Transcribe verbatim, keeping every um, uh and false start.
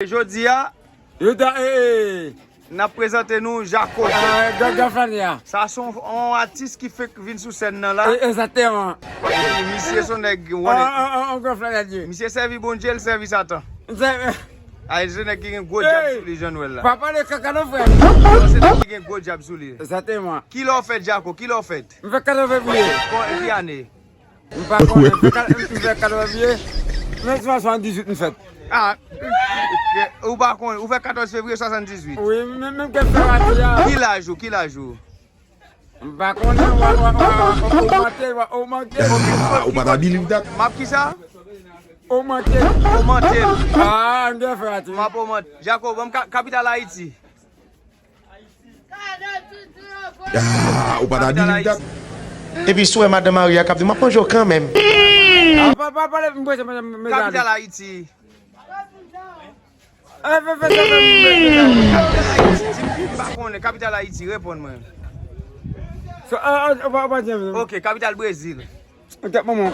Jodi a, Yo ta, eh, eh. N ap prezante nou Jako. Ah, gran, gran flannè a. Sa se yon, yon atis ki fenk vin sou sèn nan la. Eh, egzakteman. Epi misye se yon nèg, yon, ah, ah, ah, ah, gran flannè, Dye. Misye sèvi Bondye, l sèvi Satan. Misye, eh. Ah, se nèg ki gen gwo djab sou li, jan nou wè l la. Pa pale kaka non, frè. Non, se nèg ki gen gwo djab sou li. Egzakteman. Kilè w fèt, Jako? Kilè w fèt? M fèt katòz fevriye. Kon, ki ane? M pa konnen, m fè kat-, m fè katòz fevriye, men se swasanndizwit m fèt. Ah, ou pa konnen, ou fèt katòz fevriye swasanndizwit. Wi, men, menm ke m fè rati a. Ki laj ou, ki laj ou? M pa konnen, w a, w a, w a ogmante, w a ogmante. Ah, ou pa ta believe that. M ap ki sa? Ogmante. Ogmante. Ah, m te fè rati. M ap ogmante. Jako, ban m ka-, kapital Ayiti. Ah, ou pa ta believe that. Epi si w wè madan Maria k ap di, "M ap manje w kanmenm." Ah, pa, pa pale, m prese, m, m, m, Kapital Ayiti. Eh, fè, fè, fè, fè, m, m, m, Kapital Ayiti, di m, m pa konnen. Kapital Ayiti, reponn mwen. So, ah, ah, ou pa, ou pa di anyen. Ok, kapital Brezil. Ou tèt manman w.